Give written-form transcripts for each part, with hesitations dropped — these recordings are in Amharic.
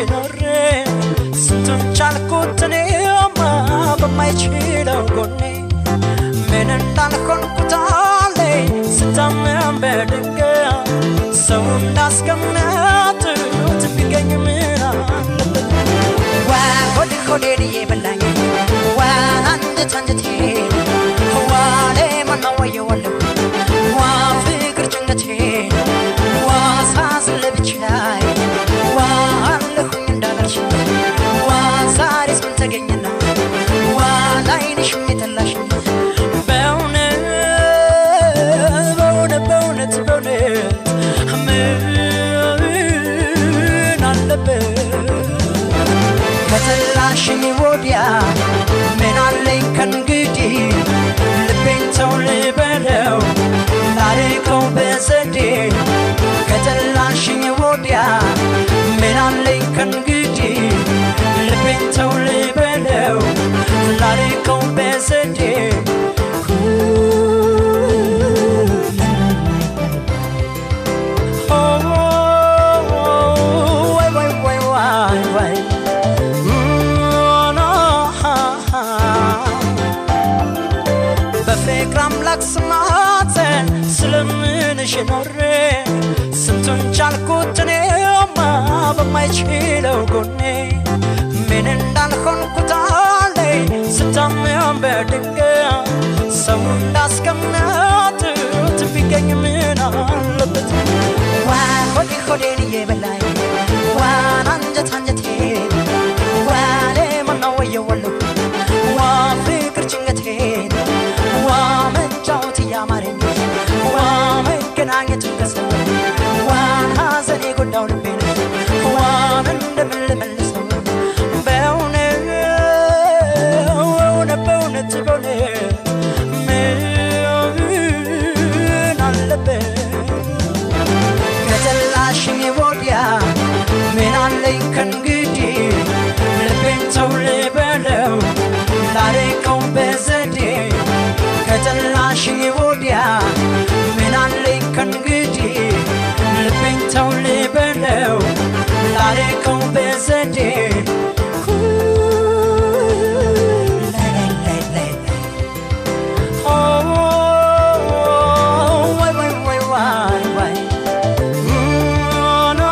ኖሬ ስንቱን ቻልኩት እኔማ በማይችለው ጎኔ ምን እንዳልሆንኩት አለኝ ስታመም በድንገት ሰው እንዳስቀመጡት ቢገኝ ምን አለበት? ዋ ሆድ ሆዴን እየበላኝ፣ ዋ አንጀት አንጀቴን፣ ዋ ለማነው ወየወለው፣ ዋ ፍቅር ጭንቀቴን፣ ዋ ሳዝን ለብቻዬ፣ ዋ አለሁኝ እንዳላልሽ፣ ዋ ዛሬስ ምን ተገኘና ዋ ላይንሽም የጠላሽኝ? በእውነት በእውነት በእውነት በእውነት ምን አለበት ከጠላሽኝ ወዲያ? ምን አለኝ ከእንግዲህ? ልቤን ተው ልበለው ላርቀው በዘዴ። ከጠላሽኝ ወዲያ ምን አለኝ ከእንግዲህ? ልቤን ተው ልበለው ላርቀው በዘዴ። ዋይ ዋይ ዋይ ዋይ ዋይ በፍቅር አምላክ ስማጸን ስለምንሽ ኖሬ ስንቱን ቻልኩት እኔማ በማይችለው ጎኔ ምን እንዳልሆንኩት አለኝ ስታመም በድንገት ሰው እንዳስቀመጡት ቢገኝ ምን አለበት? ዋ ሆዴ ሆዴን እየበላኝ፣ ዋን አንጀት አንጀቴን፣ ዋ ለማነው ወየወለው፣ ዋ ፍቅር ጭንቀቴን፣ ዋ መጫወት እያማረኝ፣ ዋ መገናኘቱ ከሰው፣ ዋን ሐዘኔ ጎዳው ልቤን፣ ዋን እንደምን ልመልሰው? በእውነት በእውነት በእውነት በእውነት ምን አለበት ከጠላሽኝ ወዲያ? ምን አለኝ ከእንግዲህ? ልቤን ተው ልበለው ላርቀው በዘዴ። ከጠላሽኝ ወዲያ ምን አለኝ ከእንግዲህ? ልቤን ተው ልበለው ላርቀው በዘዴ። ላይ ላይ ላይ ላይ ዋይ ዋይ ዋይ ዋይ ዋይ ኖ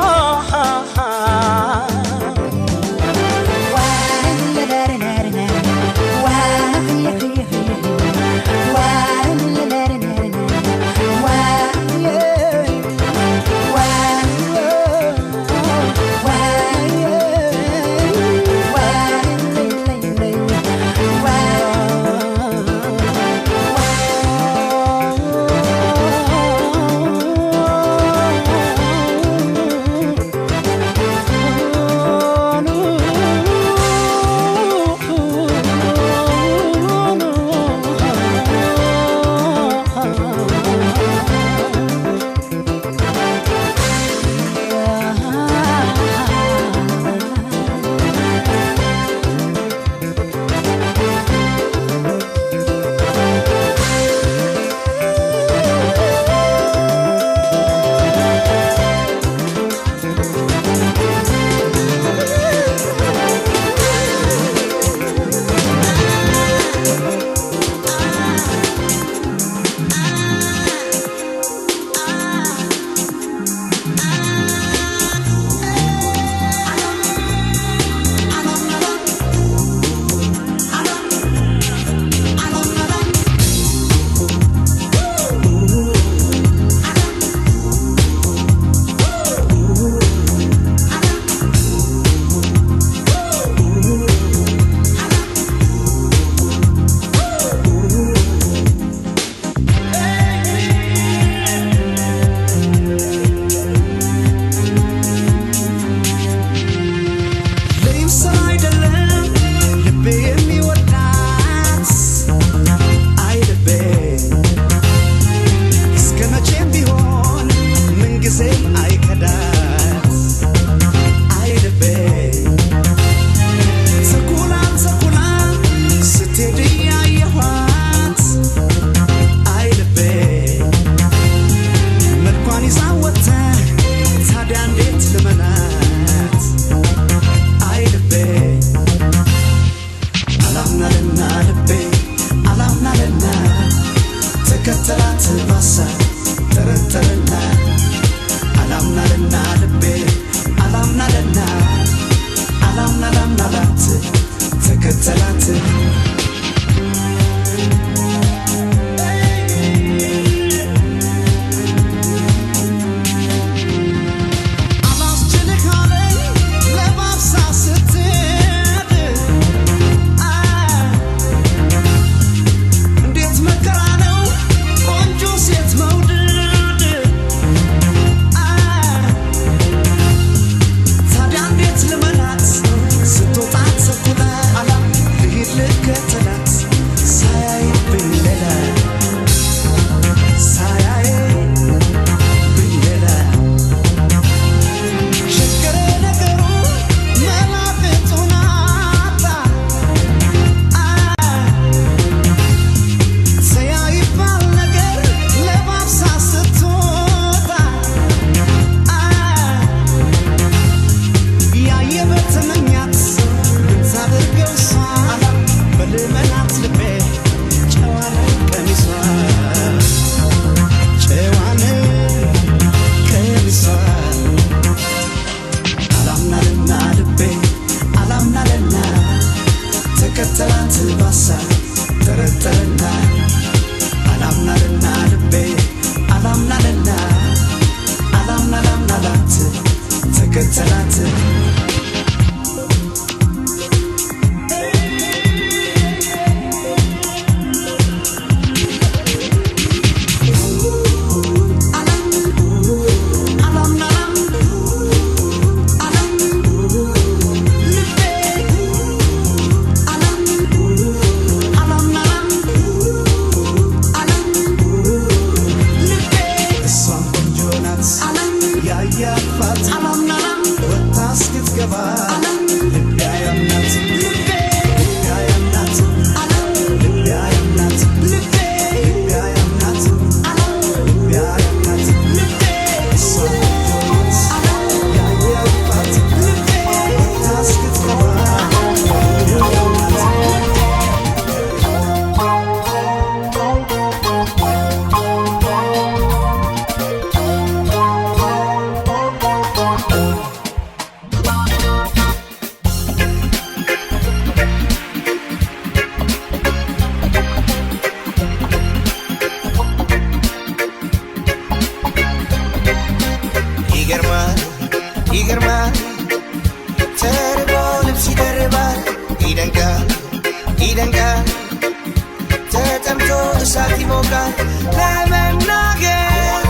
ይሞቃል። ለመናገር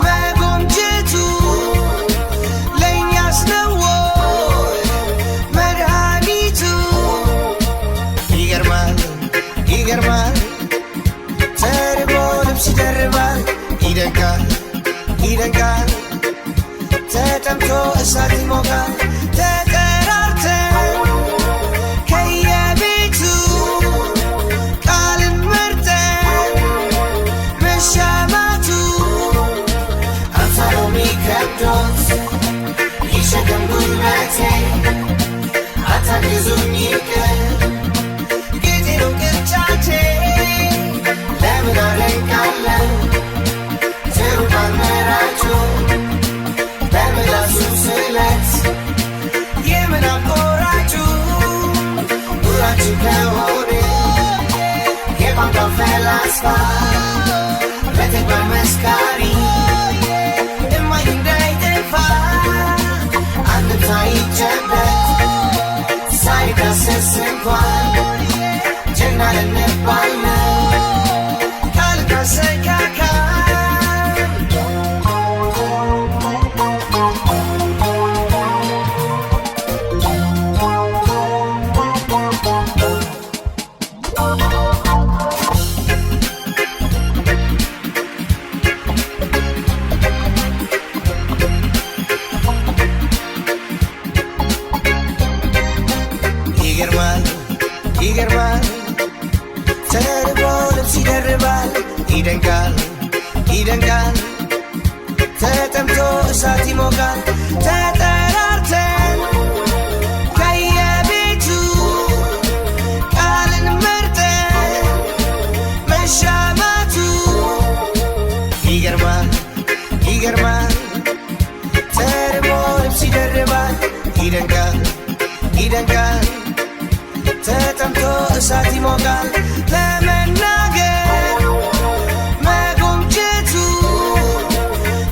መጎምጀቱ ለእኛስ ነው ወይ መድኃኒቱ? ይገርማል፣ ይገርማል፣ ተርቦ ልብስ ይደርባል። ይደንቃል፣ ይደንቃል፣ ተጠምቶ እሳት ይሞቃል። ተጠራርተን ከየቤቱ ቃልን መርጠን መሻማቱ 50 ሎሚ ከብዶት ይሸከም ጉልበቴ፣ አታግዙኝ ይቅር፣ ጌጤ ነው ቅርጫቴ። ለምን አደንቃለሁ ትሩፋን መራጩ በምላሱ ስለት የምናብ ቆራጩ? ሁላችን ከሆነ የቋንቋ ፈላስፋ በተግባር መስካሪ፣ እማኝ እንዳይጠፋ አንድም ሳይጨበጥ ሳይዳሰስ እንኳን ጀግና ልንባል ነው ቃል ካሰካካን። ይገርማል፣ ይገርማል፣ ተርቦ ልብስ ይደርባል። ይደንቃል፣ ይደንቃል፣ ተጠምቶ እሳት ይሞቃል። ተጠራርተን ከየቤቱ ቃልን መርጠን መሻማቱ ይገርማል፣ ይገርማል፣ ተርቦ ልብስ ይደርባል። ይደንቃል፣ ይደንቃል፣ ተጠምቶ እሳት ይሞቃል። ለመናገር መጎምጀቱ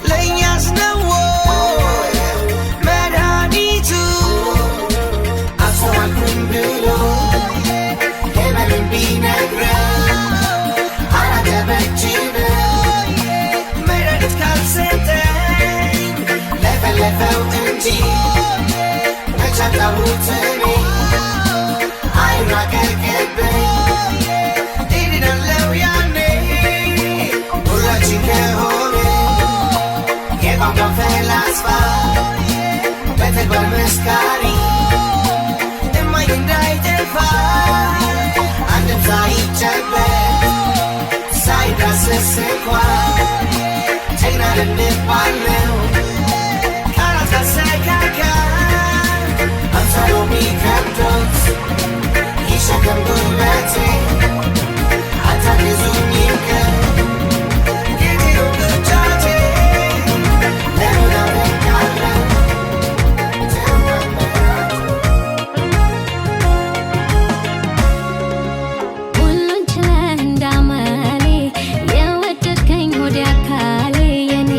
ለእኛስ ነው ወይ መድኃኒቱ? አስተዋልኩኝ ብሎ ህመምን ቢነግረን አላገበችንም መድኃኒት ካልሰጠኝ። ለፈለፈው እንጂ መች አጣሁት እኔ፣ አይራቀቅብኝ፣ እድናለው ያኔ። ሁላችን ከሆነ የቋንቋ ፈላስፋ በተግባር መስካሪ፣ እማኝ እንዳይጠፋ አንድም ሳይጨበጥ ሳይዳሰስ እንኳን ጀግና ልንባል ነው ቃላት ካሰካካን። 50 ሎሚ ከብዶት ይሸከም ጉልበቴ፣ አታግዙኝ ይቅር፣ ጌጤ ነው ቅርጫቴ። ለምን አደንቃለሁ ትሩፋን መራጩ። ሁሉን ችለህ እንዳመሌ የወደድከኝ ሆዴ አካሌ የኔ፣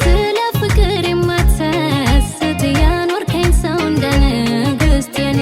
ስለ ፍቅር የማትሰስት ያኖርከኝ ሰው እንደ ንግስት የኔ።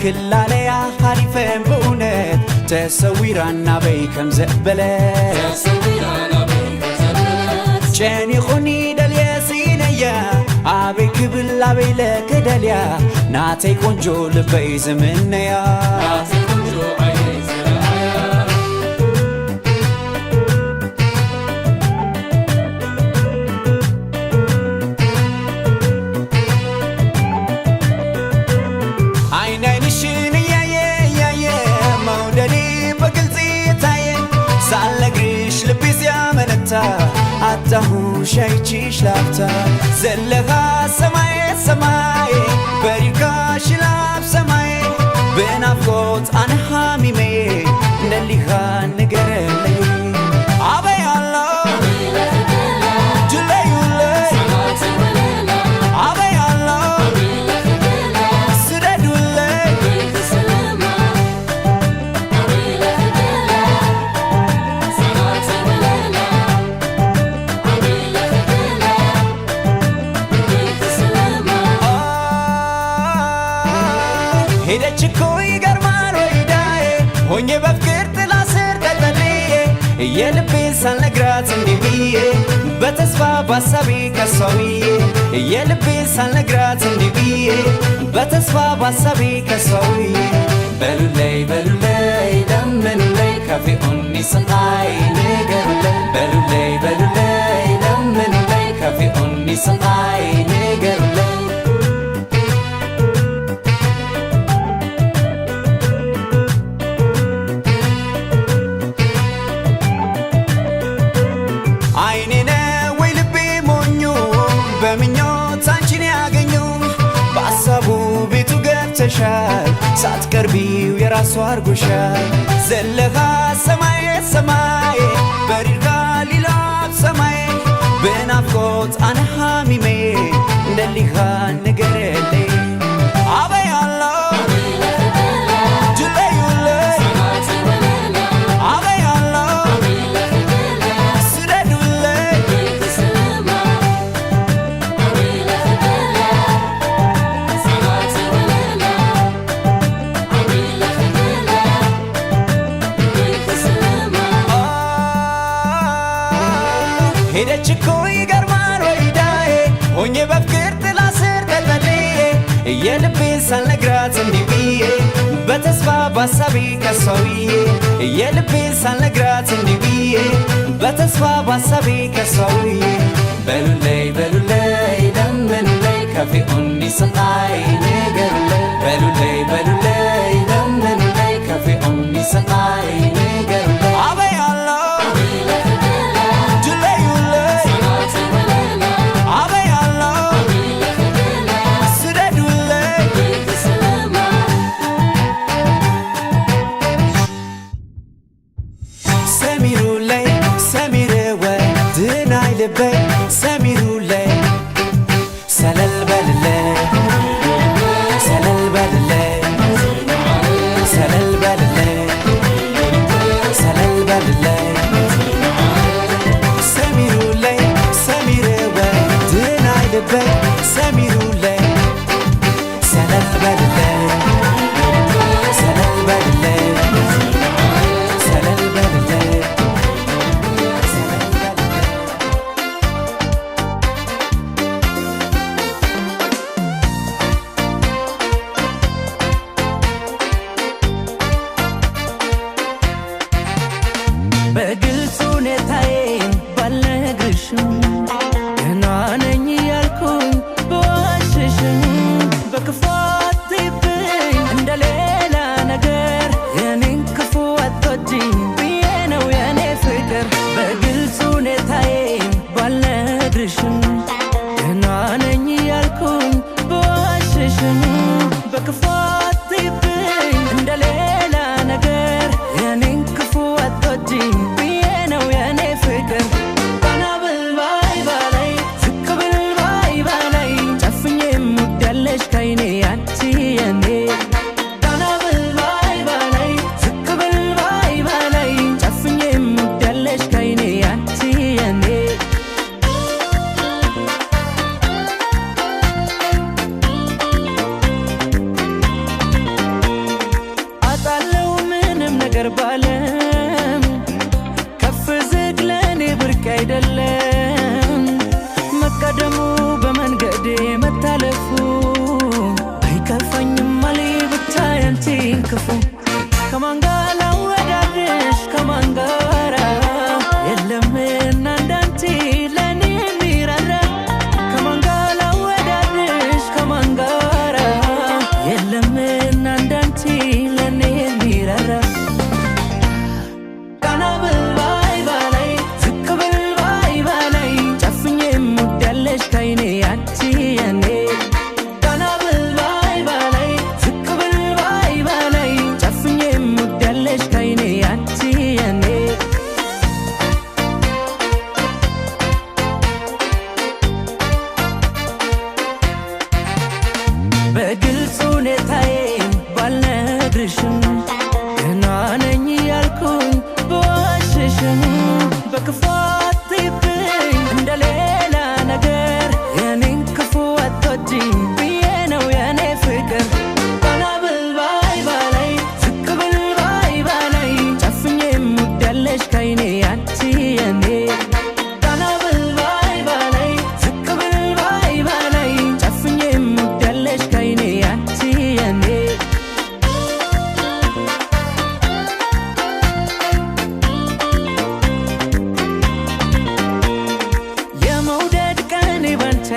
ክላለያ ሓሊፈን ብእውነት ተሰዊራና በይ ከም ዘበለ ጨኒኹኒ ደልየ ሲነያ ኣበይ ክብል ኣበይ ለክደልያ ናተይ ቆንጆ ልበይ ዝምነያ አይን አይንሽን እያየ እያየ መውደዴ በግልጽ የታየ ሳልነግርሽ ልቤ ሲያመነታ አጣሁሽ አይቼሽ ላፍታ ዘለኻ ሰማየ ሰማይ በሪርካ ሽላብ ሰማይ ብናፍቆት ኣነ ሓሚመ እንደሊኻ ንገረለይ ኣበይ ኣሎ ድለዩለይ ኣበይ ኣሎ ስደዱለይ ሄደች እኮ ይገርማል ወይዳዬ ሆኜ በፍቅር ጥላ ስር ተጠልዬ የልቤን ሳልነግራት እንዲህ ብዬ በተስፋ ባሳቤ ከሷውዬ የልቤን ሳልነግራት እንዲህ ብዬ በተስፋ ባሳቤ ከሷውዬ በሉለይ በሉለይ ለምኑለይ ከፊኡኒ ስቃይ ንገሩለይ በሉለይ በሉለይ ለምኑለይ ከፊኡኒ ስቃይ ንገሩለይ አይኔ ነው ወይ ልቤ ሞኙ በምኞት አንቺን ያገኙ በሐሳቡ ቤቱ ገብተሻል ሳትቀርቢው የራሱ አርጎሻል ዘለኻ ሰማይ ሰማይ በሪርካ ሊላብ ሰማይ ብናፍቆት ኣነ ሓሚመ እንደሊኻ ንገረለይ ኣበይ ኣሎ ድለዩለይ ኣበይ ኣሎ ስደዱለይ ሄደች እኮ ይገርማል ወይዳዬ ሆኜ በፍቅር ጥላ ስር ተጠልዬ የልቤን ሳልነግራት እንዲህ ብዬ በተስፋ ባሳቤ ከሷውዬ የልቤን ሳልነግራት እንዲህ ብዬ በተስፋ ባሳቤ ከሷውዬ በሉለይ በሉለይ ለምኑለይ ከፊኡኒ ስቃይ ንገሩለይ በሉለይ በሉለይ ለምኑለይ ከፊኡኒ ስቃይ ንገሩለይ ኣበይ ኣሎ ድለዩለይ ኣበይ ኣሎ ስደዱለይ ሰሚሩለይ ሰሚርወ ድናይ ልበይ ሰሚሩለይ ሰለል በልለይ ሰለል በልለይ ሰለል በልለይ ሰለል በልለይ ሰሚሩለይ ሰሚርወ ድናይ ልበይ ሰሚሩለይ ሰለል በልለይ ሰለል በልለይ ሰለል በልለይ ሰለል በልለይ በግልጽ ሁኔታዬን ባልነግርሽም ደህና ነኝ እያልኩኝ በዋ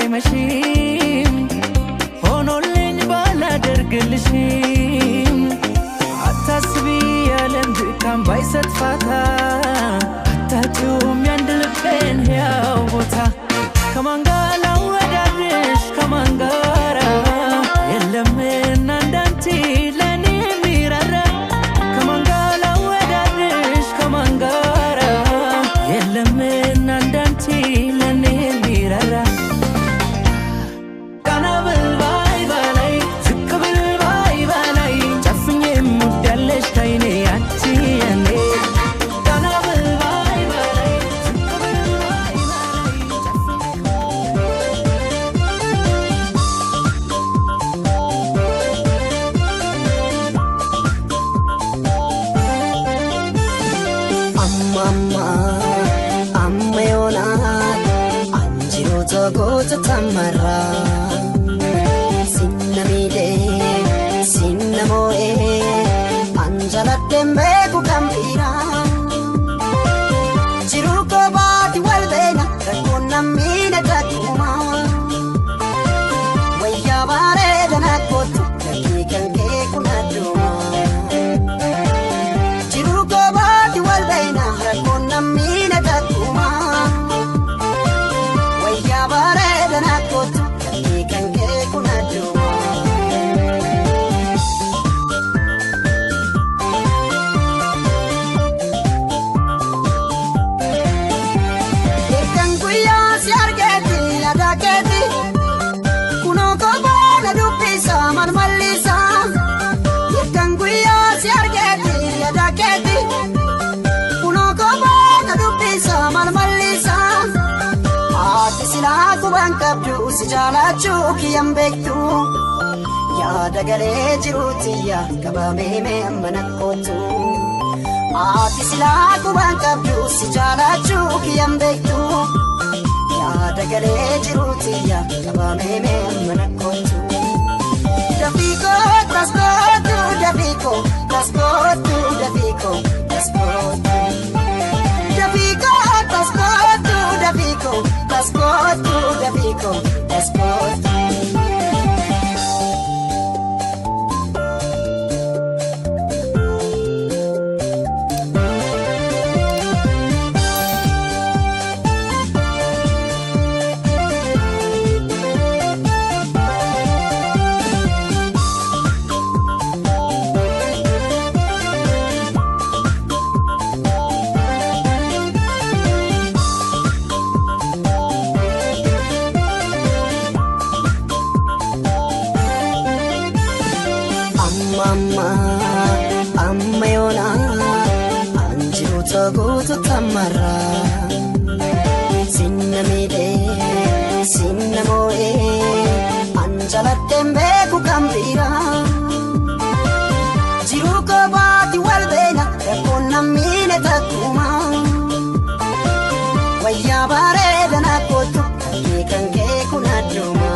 አይመሽም ሆኖልኝ ባላደርግልሽም አታስቢ ያለም ድካም ባይሰጥ ፋታ አታጪውም ያንድ ልቤን ሕያው ቦታ ከማን ጋር ላወዳድርሽ ከማን ጋራ የለምና እንዳንቺ ለኔ የሚራራ ከማን ጋር ላወዳድርሽ ከማን ጋራ የለምና እንዳንቺ ለኔ የሚራራ ቀና ብል ባይ በላይ ዝቅ ብል ባይ በላይ ጨፍኜ የምወዳለሽ ከይኔ አንቺ የኔ ቀና ብል ባይ በላይ ዝቅ ብል ባይ በላይ ጨፍኜ Amma amma yoona anjiru goota tamarra sinna miidhee sinna moo'ee anjaladheen beeku kan biraa jiruu koo baati wal beena rakkoon namni takkuma wayyaa bareeda nakkootu daqiiqaan kee kun adduma. Jiruu koo baati wal beena rakkoon namni takkuma wayyaa bareeda nakkootu daqiiqaan kee kun adduma. Eegan guyyaa si argeeti yaada keeti kunoo kophaa na dubbisa malmallisa. Eegan guyyaa si argeeti yaada keeti kunoo kophaa na dubbisa malmallisa. Haati silaa qubaan qabdu si jaalachuu kiyyan beektu yaada galee jiruutiyya qabamee mee amma nakkootu. Haati silaa qubaan qabdu si jaalachuu kiyyan beektu yaada galee jiruutiyya qabamee mee amma nakkootu. Dafiikoo taskootu dafiikoo taskootu dafiikoo taskootu. Dafiikoo taskootu dafiikoo taskootu dafiikoo taskootu. Amma amma amma yoona anjiru guutu tamarra sinna miidhee sinna moo'ee anjaladheen beeku kan biraa jiruu koo baati wal beena rakkoon namni takkuma wayyaa bareeda nakkootu daqiiqaan kee kun adduma.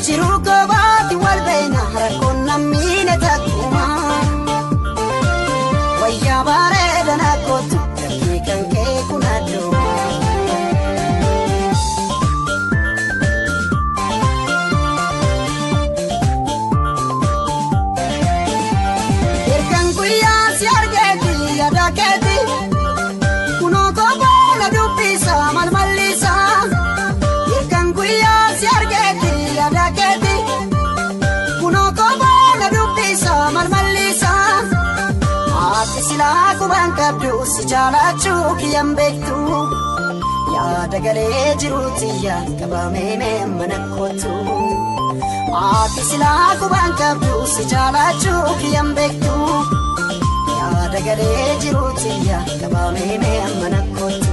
Jiruu koo baati wal beena rakkoon namni takkuma wayyaa bareeda nakkootu daqiiqaan kee kun adduma. Ergaan guyyaa si argeeti yaada keeti kunoo kophaa na dubbisa malmallisa. Ergaan guyyaa si argeeti yaada keeti kunoo kophaa na dubbisa malmallisa. Haati silaa qubaan qabdu si jaalachuu kiyyan beektu yaada galee jiruutiyya qabamee mee amma nakkootu. Haati silaa qubaan qabdu si jaalachuu kiyyan beektu yaada galee jiruutiyya qabamee mee amma nakkootu.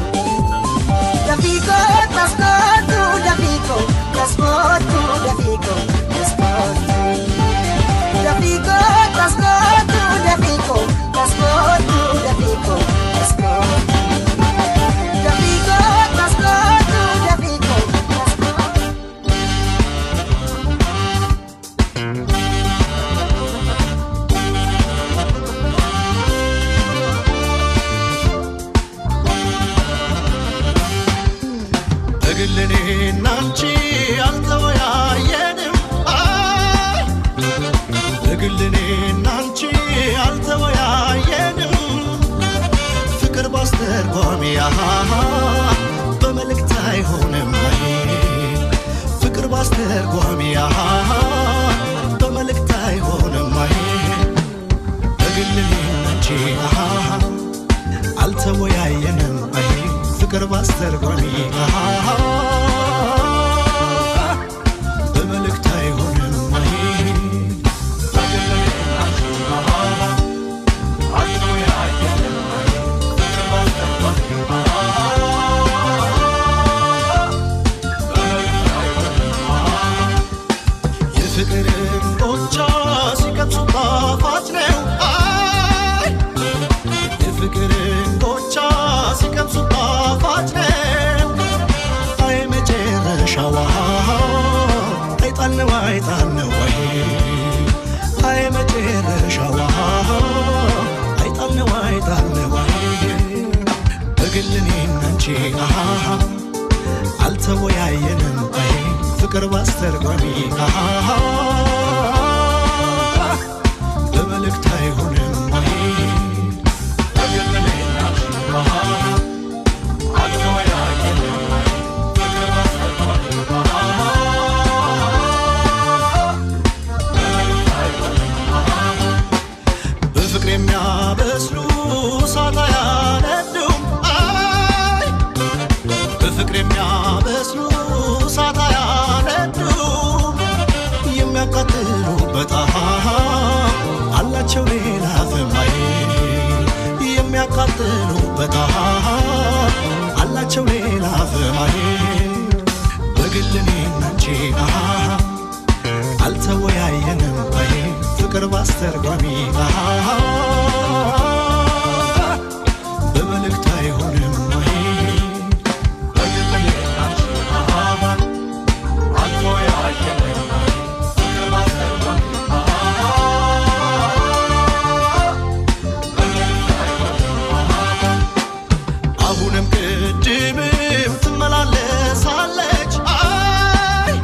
Dafiikoo taskootu dafiikoo taskootu dafiikoo taskootu. Dafiikoo taskootu dafiikoo taskootu dafiikoo taskootu. Dafiikoo taskootu dafiikoo taskootu. በግል እኔና አንቺ አልተወያየንም አይ በግል እኔና አንቺ አልተወያየንም ፍቅር ባስተርጓሚ በመልእክት አይሆንም አይ ፍቅር ባስተርጓሚ በመልእክት አይሆንም አይ በግል እኔና አንቺ አልተወያየንም አይ ፍቅር ባስተርጓሚ በመልእክት አይሆንም አይ በግል እኔና አንቺ አልተወያየንም አይ ፍቅር ባስተርጓሚ በመልእክት አይሆንም የፍቅር እንቆጫ ሲቀምሱ ጣፋጭ ነው አይ የፍቅር እንቆጫ ሲቀምሱ ጣፋጭ ነው አይ መጨረሻዋ አይጣል ነው አይጣል ነው አይ አይ መጨረሻዋ አይጣል ነው አይጣል ነው አይ በግል እኔና አንቺ አልተወያየንም አይ ፍቅር ባስተርጓሚ በመልእክት አይሆንም አይ በግል እኔና አንቺ አልተወያየንም አይ ፍቅር ባስተርጓሚ በመልእክት አይሆንም በፍቅር የሚያበስሉ እሳት አያነዱም አይ በፍቅር የሚያበስሉ እሳት አያነዱም የሚያቃጥሉበት አላቸው ሌላ ፍም አይ የሚያቃጥሉበት አላቸው ሌላ ፍም አይ በግል እኔና አንቺ አልተወያየንም አይ ፍቅር ባስተርጓሚ በመልእክት አይሆንም አይ በግል እኔና አንቺ አልተወያየንም አይ ፍቅር ባስተርጓሚ በመልእክት አይሆንም አሁንም ቅድምም ትመላለሳለች አይ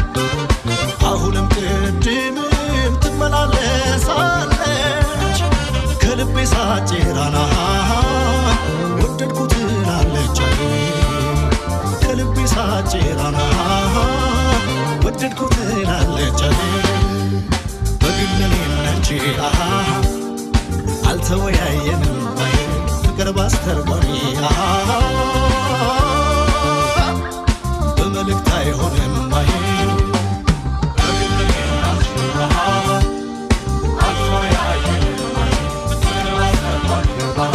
አሁንም ቅድምም ትመላለሳለች ከልቤ ሳጭራና ወደድኩት ትላለች አይ ከልቤ ሳጭራና ወደድኩት ትላለች አይ በግል እኔና አንቺ አልተወያየንም አይ ፍቅር ባስተርጓሚ በመልእክት አይሆንም አይ በግል እኔና አንቺ አልተወያየንም አይ ፍቅር ባስተርጓሚ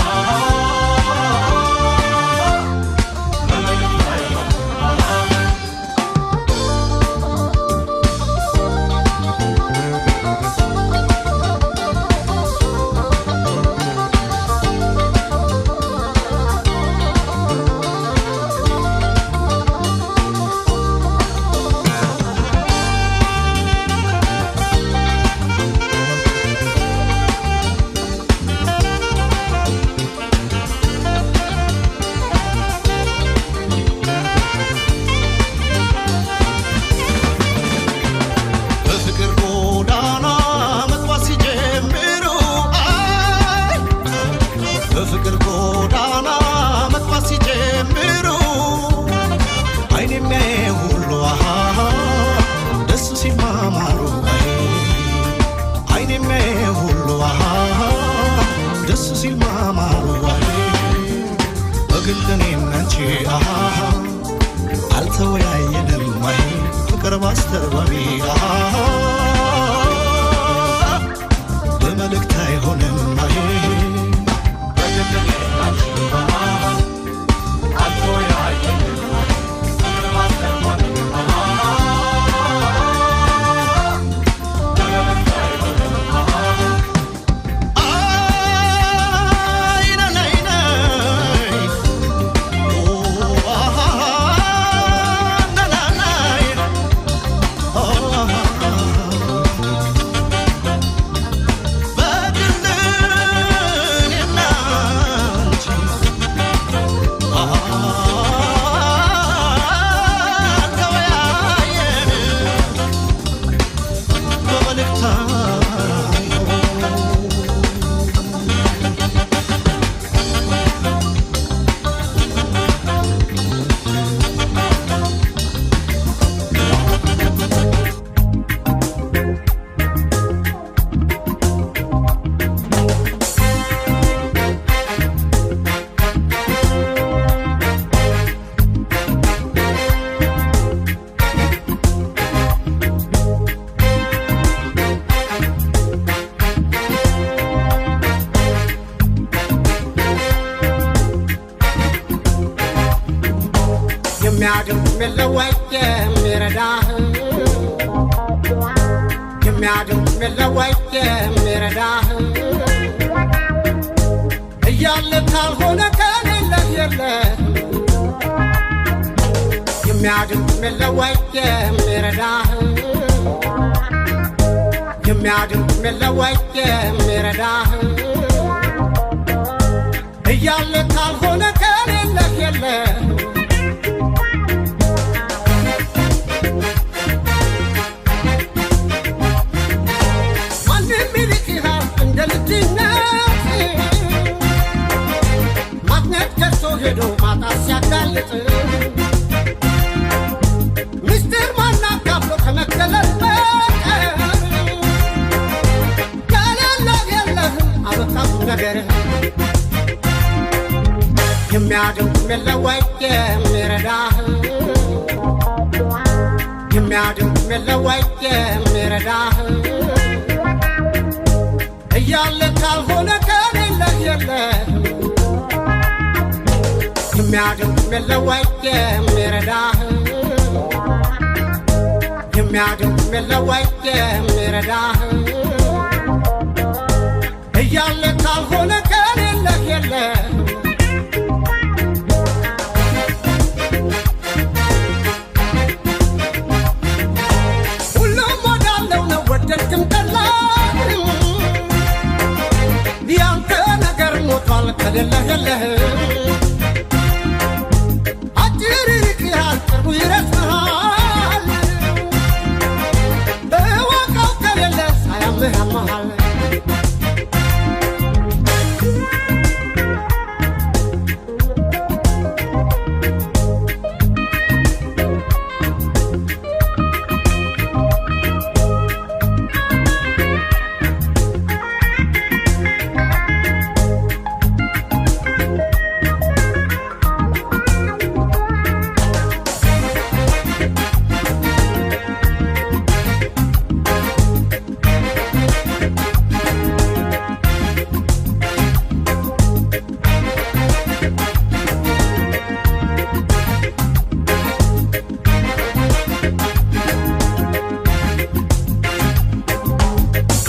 በመልእክት አይሆንም በፍቅር ጎዳና መጓዝ ሲጀምሩ አይ በፍቅር ጎዳና መጓዝ ሲጀምሩ አይን የሚያየው ሁሉ አሃ ደስ ሲማማሩ አይ አይን የሚያየው ሁሉ አሃ ደስ ሲማማሩ አይ በግል እኔና አንቺ አሃ አልተወያየንም አይ ፍቅር ባስተርጓሚ በመልእክት አይሆንም አይ በግል እኔና አንቺ አልተወያየንም አይ ፍቅር ባስተርጓሚ በመልእክት አይሆንም አይ ናይ ናይ ኦ የሚያድን የለወይ የሚረዳህ የሚያድን የለወይ የሚረዳህ እያለ ካልሆነ ከሌለህ የለህ የሚያድን የለወይ የሚረዳህ የሚያድን የለወይ የሚረዳህ እያለ ካልሆነ ከሌለህ የለህ ማንም ይልቅሃል እንደ ልጅነት ማግኘት ከሶ ሄዶ ማጣት ሲያጋልጥ ምስጢር ማናካፍሎ ከመገለል በቀር ከሌለህ የለህም አበቃም ነገርህ የሚያድን የለወይ የሚረዳህ የሚያድን የለወይ የሚረዳህ እያለ ካልሆነ ከሌለህ የለህ የሚያድን የለወይ የሚረዳህ የሚያድን የለወይ የሚረዳህ እያለ ካልሆነ ከሌለህ የለህ ሁሉም ወዳለው ነው ወደድክም ጠላህም ያንተ ነገር ሞቷል ከሌለህ የለህም አጭር ይርቅሃል ቅርቡ ይረስሃል እወቀው ከሌለህ ሳያምህ ያመሃል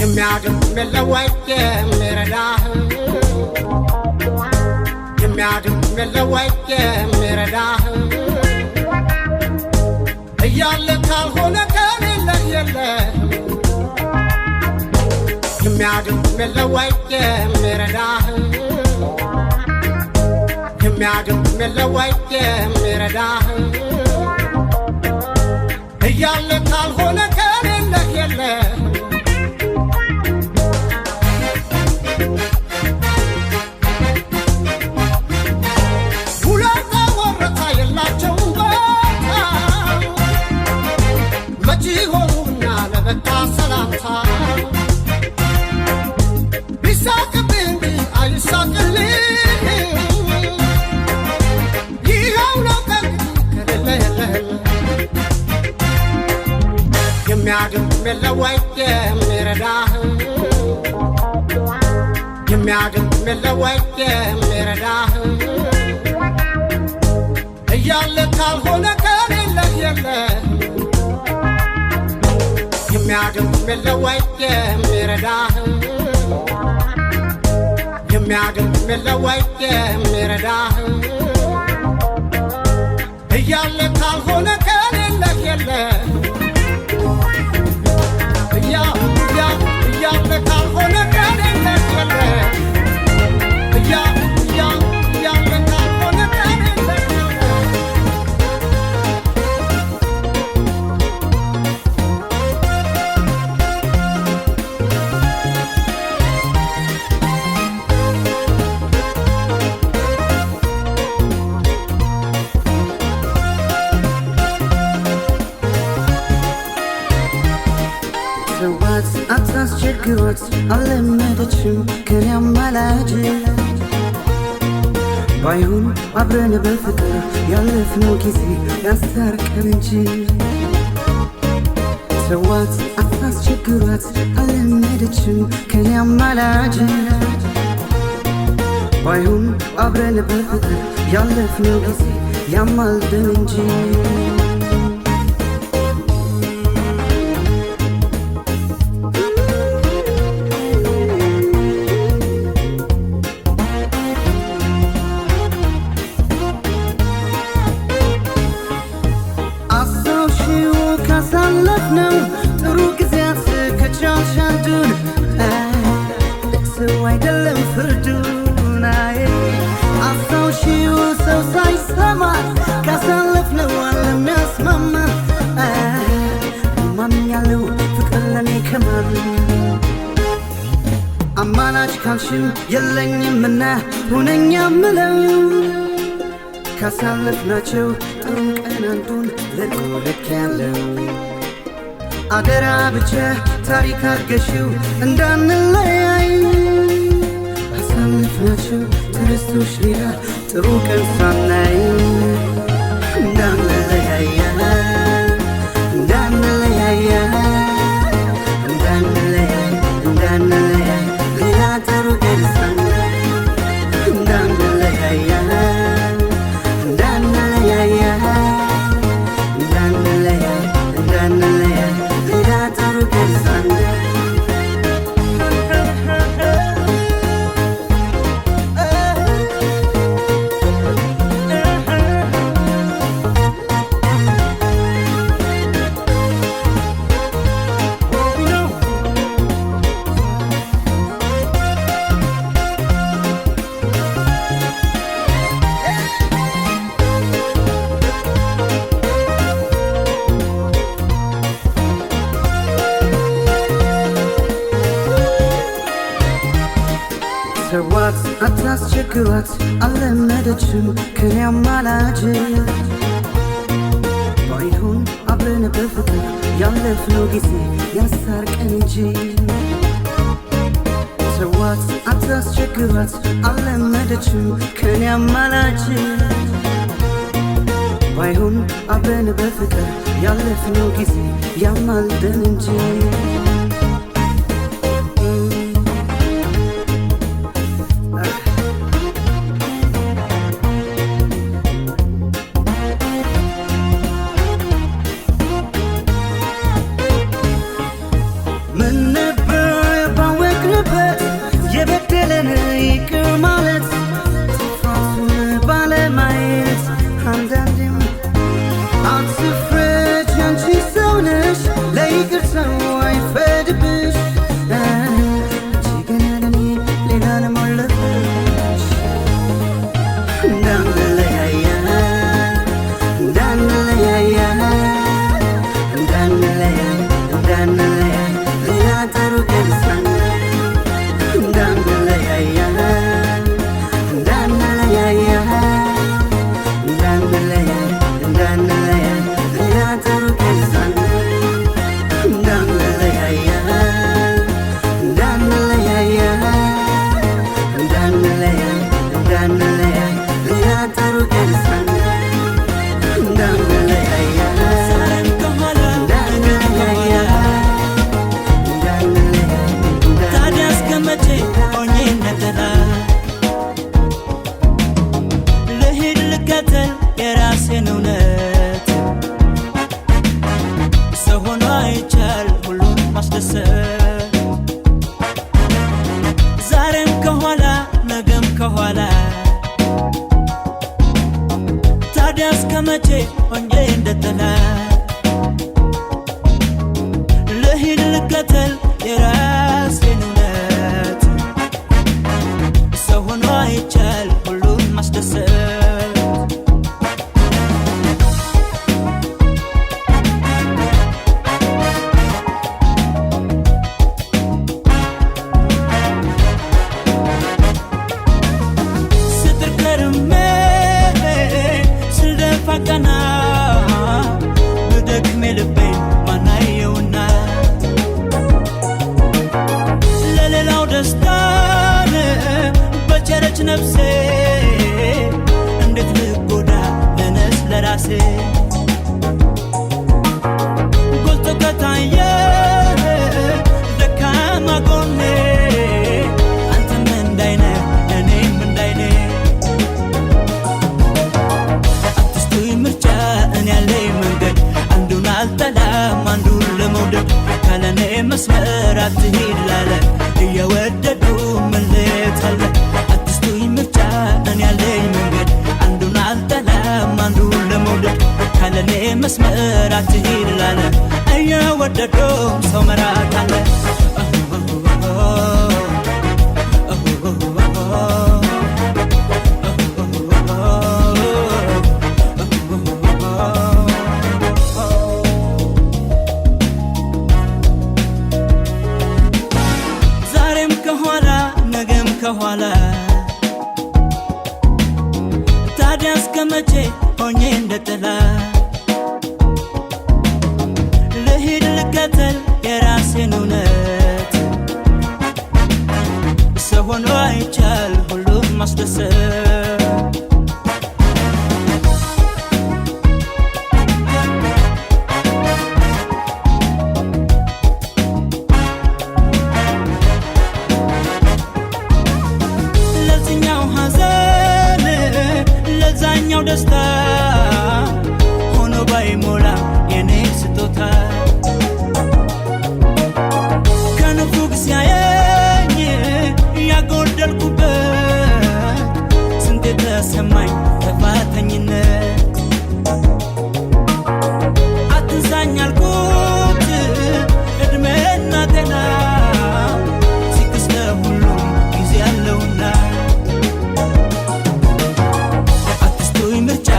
የሚያድን የለወይ የሚረዳህ የሚያድን የለወይ የሚረዳህ እያለ ካልሆነ ከሌለህ የለህ የሚያድን የለወይ የሚረዳህ የሚያድን የለወይ የሚረዳህ እያለ ካልሆነ ከሌለህ የለህ ሁለት ወረታ የላቸውም ቦታ መቼ ሆኑና ለበቃ ሰላምታ ቢሳቅብህ እንጂ አይሳቅልህ ይኸው ነው ከእንግዲህ ከሌለ የለህም የሚያድን የለወይ የሚረዳህ የሚያድን የለወይ የሚረዳህ እያለ ካልሆነ ከሌለህ የለህ የሚያድን የለወይ የሚረዳህ የሚያድን የለወይ የሚረዳህ እያለ ካልሆነ ከሌለህ የለህ እያ እያ እያለ ካልሆነ ከሌለህ የለህ እያ እያ እያለ ካልሆነ ከሌለህ የለህ ተዋት አታስቸግሯት፣ አልለመደችም ከኔ አማላጅ። ባይሆን አብረን በፍቅር ያለፍነው ጊዜ ያስታርቀን እንጂ። ተዋት አታስቸግሯት፣ አልለመደችም ከኔ አማላጅ። ባይሆን አብረን በፍቅር ያለፍነው ጊዜ ያማልደን እንጂ። አስታውሺው ካሳለፍነው ጥሩ ጊዜያት ከቻልሽ አንዱን፣ ሰው አይደለም ፍርዱን፣ አይ አስታውሺው ሰው ሳይሰማ ካሳለፍነው ዓለም ያስማማ። ማምኛለው ፍቅር ለኔ ከማን። አማላጅ ካልሽም የለኝምና ሁነኛ ምለው ካሳለፍናቸው ጥሩ ቀን አንዱን ለቆ ልክ ያለው አደራ ብቻ ታሪክ አርገሽው እንዳንለያይ። አሳለፍናቸው ትርስቶች ሌላ ጥሩ ቀን ሳናይ እንዳንለያየ፣ እንዳንለያየ፣ እንዳንለያይ፣ እንዳንለያይ ሌላ ጥሩ ቀን ሳናይ እንዳንለያየ፣ እንዳንለያየ፣ እንዳንለያይ፣ እንዳንለያይ ሌላ ጥሩ ቀን ሳናይ። ተዋት አታስቸግሯት አልለመደችም ከኔ አማላጅ። ባይሆን አብረን በፍቅር ያለፍነው ጊዜ ያስታርቀን እንጂ። ተዋት አታስቸግሯት አልለመደችም ከኔ አማላጅ። ባይሆን አብረን በፍቅር ያለፍነው ጊዜ ያማልደን እንጂ። ምን ነበር ባወቅንበት የበደለን ይቅር ማለት፣ ጥፋቱን ባለማየት አንዳንዴም አትፍረጅ አንቺ ሰው ነሽ ለይቅርታው አይፈድብሽ። አንቺ ገና ለኔ ሌላ ለሞለሽ። እንዳንለያየ፣ እንዳንለያየ፣ እንዳንለያይ፣ እንዳንለያይ ሌላ ጥሩ ቀን ሳናይ እንዳንለያየ፣ እንዳንለያየ፣ እንዳንለያይ፣ እንዳንለያይ ሌላ ጥሩ ቀን ሳናይ እንዳንለያየ፣ እንዳንለያየ፣ እንዳንለያይ፣ እንዳንለያይ ሌላ ጥሩ ቀን ሳናይ እንዳንለያየ፣ ዛሬም ከኋላ ነገም እንዳንለያየ፣ ከኋላ እንዳንለያይ። ታዲያ እስከ መቼ ሆኜ ነጠላ ልሂድ ልከተል የራሴን እውነት? ሰው ሆኖ አይቻል ሁሉን ማስደሰት። ዛሬም ከኋላ ነገም ከኋላ ታዲያ እስከ መቼ ሆኜ እንደጠላ ልሂድ ልከተል የራሴን እውነት? ሰው ሆኖ አይቻል ሁሉን ማስደሰት። ስጥር ከርሜ ስልደፋ ቀና መስመር አትሂድ ላለ እየወደዱ መለየት አለ። አትስጡኝ ምርጫ፣ እኔ ያለኝ መንገድ አንዱን አልጠላም አንዱን ለመውደድ። ካለኔ መስመር አትሂድ ላለ እየወደዱ ሰው መራቅ አለ። ዛሬም ከኋላ ነገም ከኋላ፣ ታዲያ እስከ መቼ ሆኜ እንደ ጥላ ልሂድ ልከተል የራሴን እውነት? ሰው ሆኖ አይቻል ሁሉም ማስደሰት። ለዚኛው ሐዘን ለዛኛው ደስታ ሆኖ ባይሞላ የኔ ስጦታ፣ ከንፉግ ሲያየኝ ያጎደልኩበት ስንት የተሰማኝ ጥፋተኝነት። አትንሳኝ አልኩት እድሜና ጤና፣ ሲክስ ለሁሉም ጊዜ አለውና። አትስጡኝ ምርጫ፣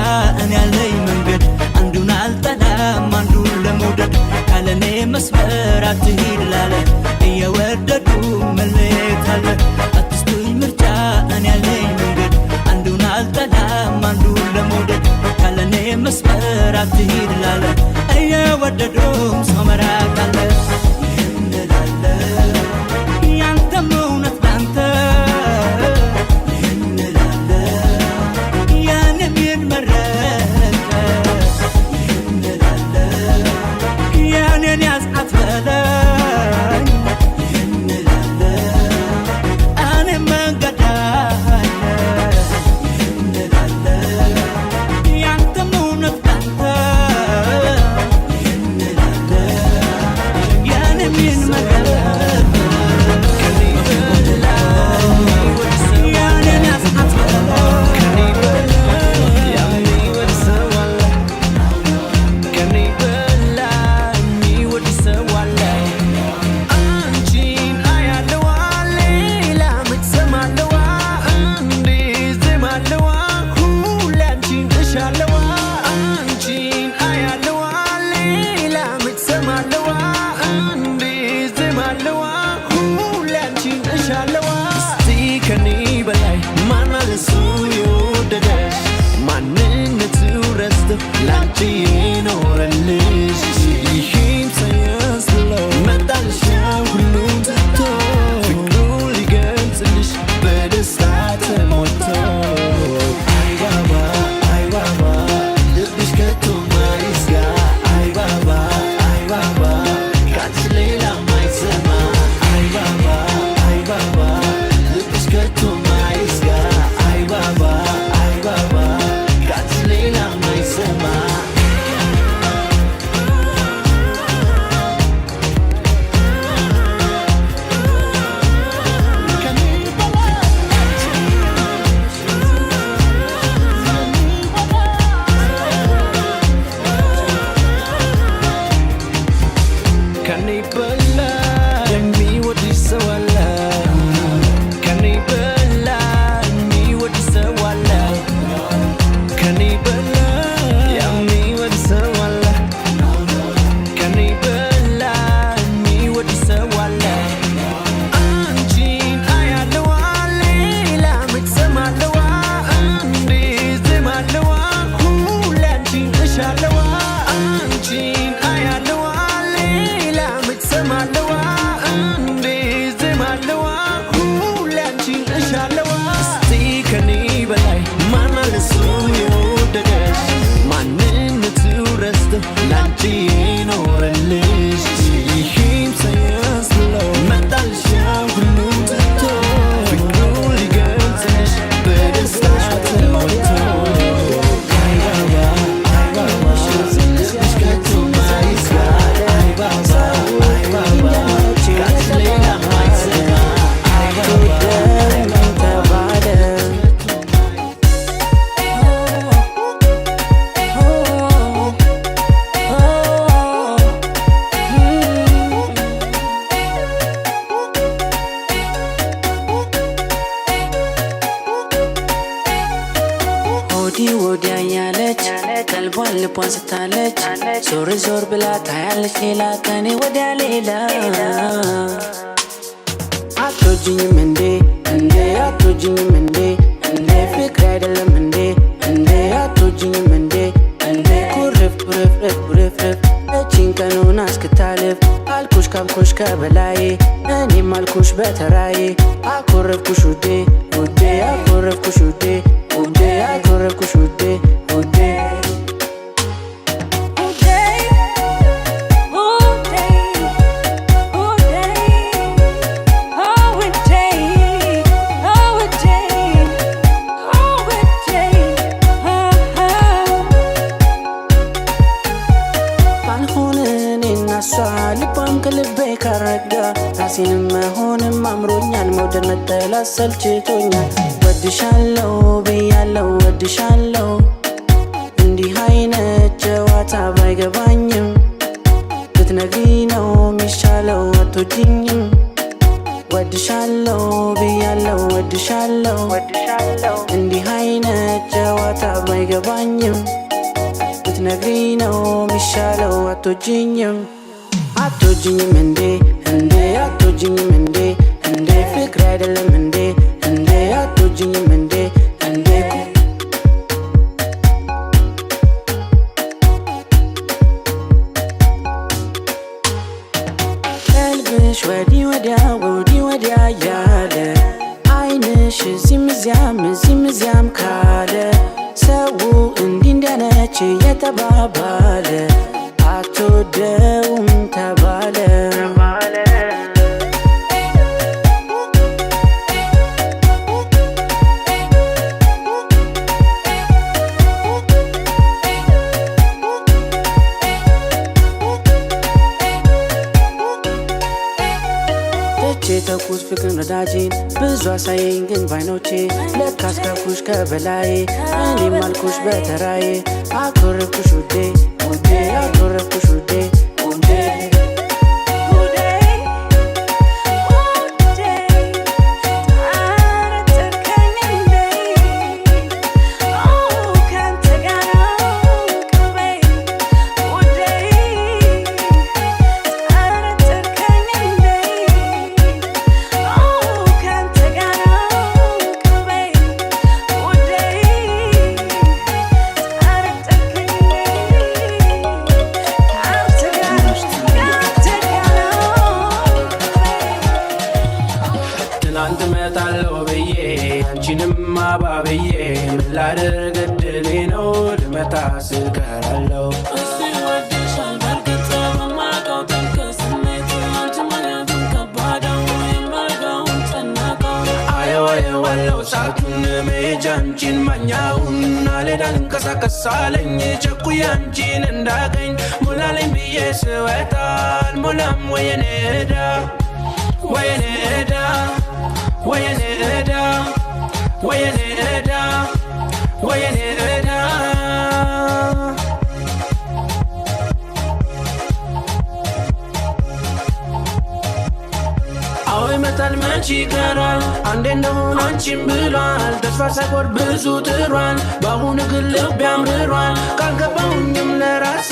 እኔ ያለኝ መንገድ አንዱን አልጠላም አንዱን ለመውደድ። ካለኔ መስመር አትሂድ ላለ እየወደዱ መለየት አለ። አትስጡኝ ምርጫ፣ እኔ ያለኝ መንገድ አንዱን አልጠላም አንዱን ለመውደድ። ካለኔ መስመር አትሂድ ላለ እየወደዱም ሰው መራቅ አለ። ይህን እላለሁ ያንተም እውነት ላንተ፣ ይህን እላለሁ ያንም ይህን መረጠ፣ ይህን እላለሁ የኔን ያዝ አትበለኝ፣ ይህን እላለሁ እኔም መንገድ አለ፣ ይህን እላለሁ ያንተም እውነት ላንተ፣ ይህን እላለሁ ያንም ይህን መረጠ፣ የኔን ያዝ አትበለኝ። የሚወድ ሰው አለ፣ ከኔ በላይ የሚወድ ሰው አለ። አንቺን አያለዋ፣ ሌላ መች ሰማለዋ? እንዴት ዜማለዋ? ሁሌ አንቺን እሻለዋ። አንቺን አያለዋ፣ ሌላ መች ሰማለዋ? እንዴት ዜማለዋ? ሁሌ አንቺን እሻለዋ። እስቲ ከኔ በላይ ማን አለ እሱ የወደደሽ? ማንነቱ ረስቶ ላንቺ የኖረልሽ? ይህም ሳያስለው መጣልሽ ሁሉን ትቶ፣ ፍቅሩን ሊገልጽልሽ በደስታ ተሞልቶ። አይ ባባ፣ አይ ባባ፣ ልብሽ ከቶ ማይዝጋ። አይ ባባ፣ አይ ባባ፣ ካንቺ ሌላ ማይሰማ። አይ ባባ፣ አይ ባባ፣ ልብሽ ከቶ ማይዝጋ። አይ ባባ፣ አይ ባባ፣ ካንቺ ሌላ ማይሰማ። ከኔ በላይ የሚወድሽ ሰው አለ? ከኔ በላይ የሚወድሽ ሰው አለ? ከኔ በላይ የሚወድሽ ሰው አለ? ከኔ በላይ የሚወድሽ ሰው አለ? አንቺን አያለዋ፣ ሌላ መች ሰማለዋ? እንዴት ዜማለዋ? ሁሌ አንቺን እሻለዋ። አንቺን አያለዋ፣ ሌላ መች ሰማለዋ? እንዴት ዜማለዋ? ሁሌ አንቺን እሻለዋ። እስቲ ከኔ በላይ ማን አለ እሱ የወደደሽ? ማንነቱ ረስቶ ላንቺ የኖረልሽ? ይህም ሳያስለው መጣልሽ ሁሉን ትቶ፣ ፍቅሩን ሊገልጽልሽ በደስታ ተሞልቶ። አይ ባባ፣ አይ ባባ፣ ልብሽ ከቶ ማይዝጋ። አይ ባባ፣ አይ ባባ፣ ልቧን ስታለች፣ ዞር ዞር ብላ ታያለች ሌላ ከኔ ወዲያ ሌላ። አትወጂኝም እንዴ እንዴ? አትወጂኝም እንዴ እንዴ? ፍቅር አይደለም እንዴ እንዴ? አትወጂኝም እንዴ እንዴ? ኩርፍ ኩርፍ ኩርፍርፍ እቺን ቀኑን እስክታልፍ፣ አልኩሽ ካብኩሽ ከበላይ፣ እኔም አልኩሽ በተራዬ። አኮረፍኩሽ ውዴ ውዴ፣ አኮረፍኩሽ ውዴ ውዴ፣ አኮረፍኩሽ ውዴ ውዴ። ባልሆን እኔና እሷ ልቧም ከልቤ ካረጋ፣ ራሴንም መሆንም አምሮኛል፣ መውደድ መጠላት ሰልችቶኛል። ወድሻለው ብያለው ወድሻለው፣ እንዲህ አይነት ጨዋታ ባይገባኝም፣ ብትነግሪኝ ነው የሚሻለው አትወጂኝም። ወድሻለው ብያለው ወድሻለው፣ እንዲህ አይነት ጨዋታ ባይገባኝም፣ ብትነግሪኝ ነው የሚሻለው አትወጂኝም። አትወጂኝም እንዴ እንዴ? አትወጂኝም እንዴ እንዴ? ፍቅር አይደለም እንዴ እንዴ? አትወጂኝም እንዴ እንዴ? ቀልብሽ ወዲህ ወዲያ ወዲህ ወዲያ ያለ፣ አይንሽ እዚህም እዚያም እዚህም እዚያም ካለ፣ ሰው እንዲህ እንዲያነች የተባባለ አትወደውም ተባለ። ትቼ ተኩስ ፍቅርን ወዳጄን፣ ብዙ አሳየኝ ግን ባይኖቼ፣ ለካስ ካልኩሽ ከበላይ፣ እኔም አልኩሽ በተራዬ። አኮረፍኩሽ ውዴ ውዴ፣ አኮረፍኩሽ ውዴ ውዴ። ትናንት እመጣለሁ ብዬ አንቺንም አባብዬ፣ ምን ላድርግ እድሌ ነው ልመጣ ስቀራለሁ። እሱ ይወድሻል በእርግጥ፣ በማውቀው ጥልቅ ስሜት አንቺ ማለቱን ከባደው የማደርገውን ጨነቀው። አየው አየዋለሁ ሳቱን መሄጃ አንቺን ማኛውን፣ አልሄድ አልንቀሳቀስ አለኝ ቸኩዬ አንቺን እንዳገኝ። ሞላለኝ ብዬ ስወጣ አልሞላም፣ ወየኔ ዕዳ ወየኔ ዕዳ ወየኔ ዕዳ ወየኔ ዕዳ ወየኔ ዕዳ። አዎ ይመጣል መች ይቀራል፣ አንዴ እንደሆነ አንቺን ብሏል፣ ተስፋ ሳይቆርጥ ብዙ ጥሯል። በአሁኑ ግን ልብ ያምርሯል፣ ቃል ገባሁኝም ለራሴ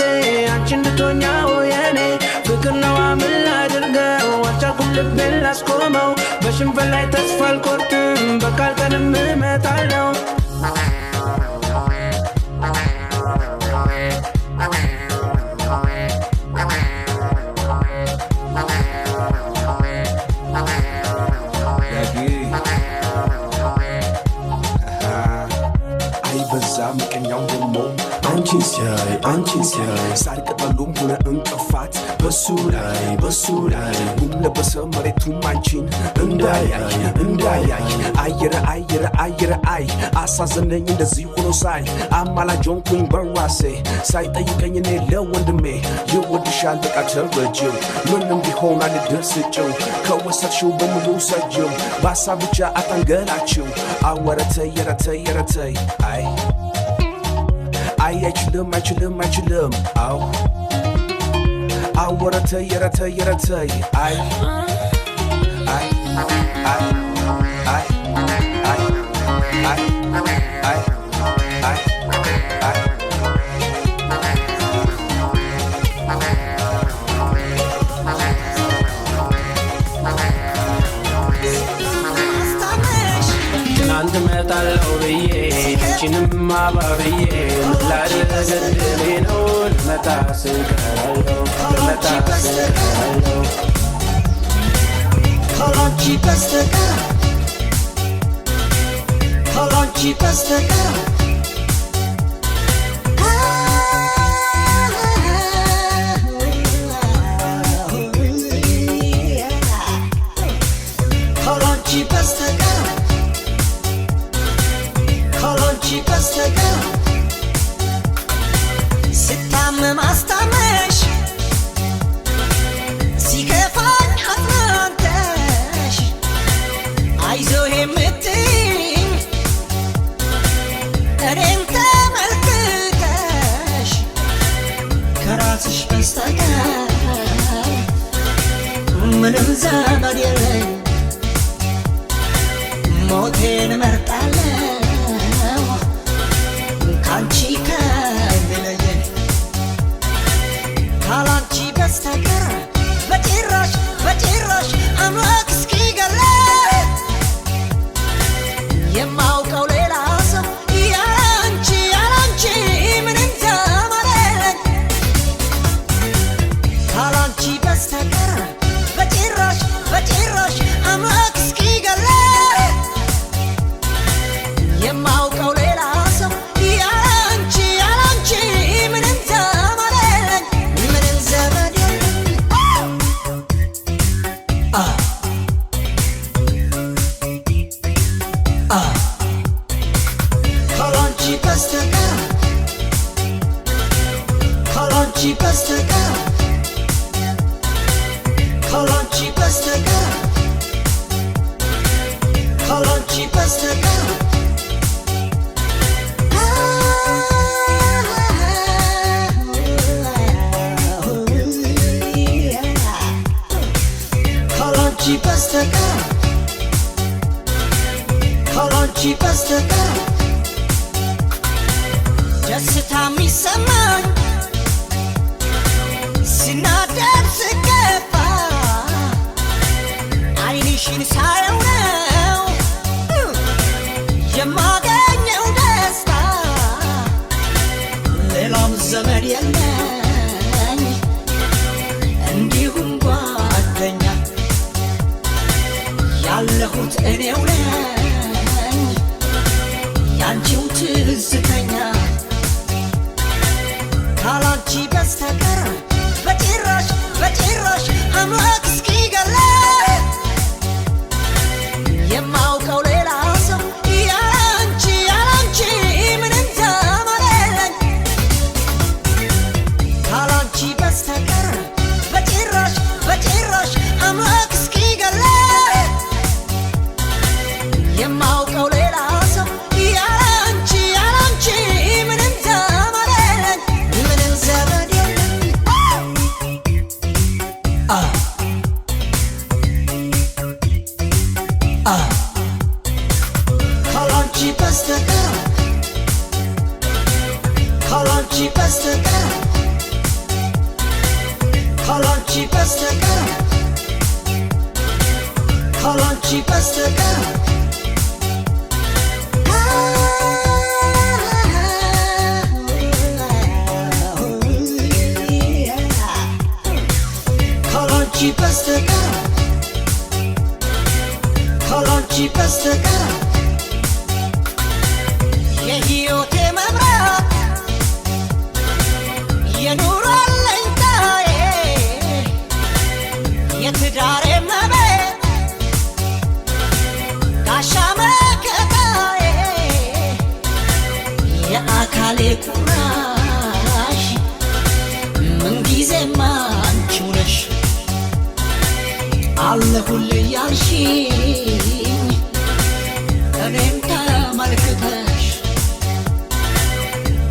አንቺ እንድትሆኛው የኔ። ፍቅር ነዋ ምን ላድርገው፣ አልቻልኩም ልቤን ላስቆመው። በሽንፈት ላይ ተስፋ አልቆርጥም፣ በቃል ቀንም እመጣለሁ። አይበዛ ምቀኛው ደግሞ አንቺን ሲያይ አንቺን ሲያይ፣ ሳር ቅጠሉም ሆነ እንቅፋት በሱ ላይ በሱ ላይ፣ ጉም ለበሰ መሬቱም አንቺን እንዳያይ እንዳያይ። አየረ አየረ አየረ አይ፣ አሳዘነኝ እንደዚህ ሆኖ ሳይ፣ አማላጅ ሆንኩኝ በራሴ ሳይጠይቀኝ እኔ ለወንድሜ። ይወድሻል በቃ ተረጂው፣ ምንም ቢሆን አልደርስጭው፣ ከወሰድሽው በሙሉ ሰጂው፣ በሀሳብ ብቻ አታንገላችው። አወረተይ የረተይ የረተይ አይ አይ፣ አይችልም አይችልም አይችልም አው፣ አወረተይ የረተይ የረተይ አይ አይ አይ አይ አይ አይ አይ አይ አይ። ነው ብዬ አንቺንም አባብዬ ላድርግ እድሌ ነው ልመጣ ስቀራለሁ ልመጣ ስቀራለሁ ካላንቺ በስተቀር ካላንቺ በስተቀር ካላንቺ በስተቀር ካላንቺ በስተቀር ስታመም አስታመሽ ሲከፋኝ አጽናንተሽ አይዞህ የምትይኝ እኔን ተመልክተሽ ከራስሽ በስተቀር ምንም ዘመድ የለኝ ሞቴን እመርጣለሁ ካንቺ ከሚለየኝ ካላንቺ በስተቀር በጭራሽ በጭራሽ አምላክ እስኪገለኝ የማውቀው ሌላ ሰው ያላንቺ ያላንቺ ምንም ዘመድ የለኝ ካላንቺ በስተቀር በጭራሽ በጭራሽ አምላክ እስኪገለኝ የማውቀው ሌላ ሰው ያላንቺ ያላንቺ ምንም ዘመድ የለኝ ምንም ዘመድ የለኝ አ አ ካላንቺ በስተቀር ካላንቺ በስተቀር ካላንቺ በስተቀር ካላንቺ በስተቀር ካላንቺ በስተቀር ካላንቺ በስተቀር ደስታ የሚሰማኝ ስናደድ ስገባ ዓይንሽን ሳየው ነው የማገኘው ደስታ ሌላም ዘመድ የለኝ እንዲሁም ጓደኛ ያለሁት እኔው ነኝ ያንቺው ትዝተኛ ካላንቺ በስተቀር በጭራሽ በጭራሽ አምላክ እስኪገለኝ የማውቀው ሌላ ሰው ያላንቺ ያላንቺ ምንም ዘመድ የለኝ ካላንቺ በስተቀር በጭራሽ በጭራሽ አምላክ እስኪገለኝ የማውቀው ሌላ ሰው ያላንቺ ያላንቺ ምንም ዘመድ የለኝ ምንም ዘመድ የለኝ አ አ ካላንቺ በስተቀር ካላንቺ በስተቀር ካላንቺ በስተቀር ካላንቺ በስተቀር ካላንቺ በስተቀር ካላንቺ በስተቀር የሕይወቴ መብራት የኑሮ አለኝታዬ የትዳሬ መቤት ጋሻ መከታዬ የአካሌ ቁራሽ ምንጊዜም አንቺው ነሽ አለሁልህ ያልሽኝ እኔም ተመልክተሽ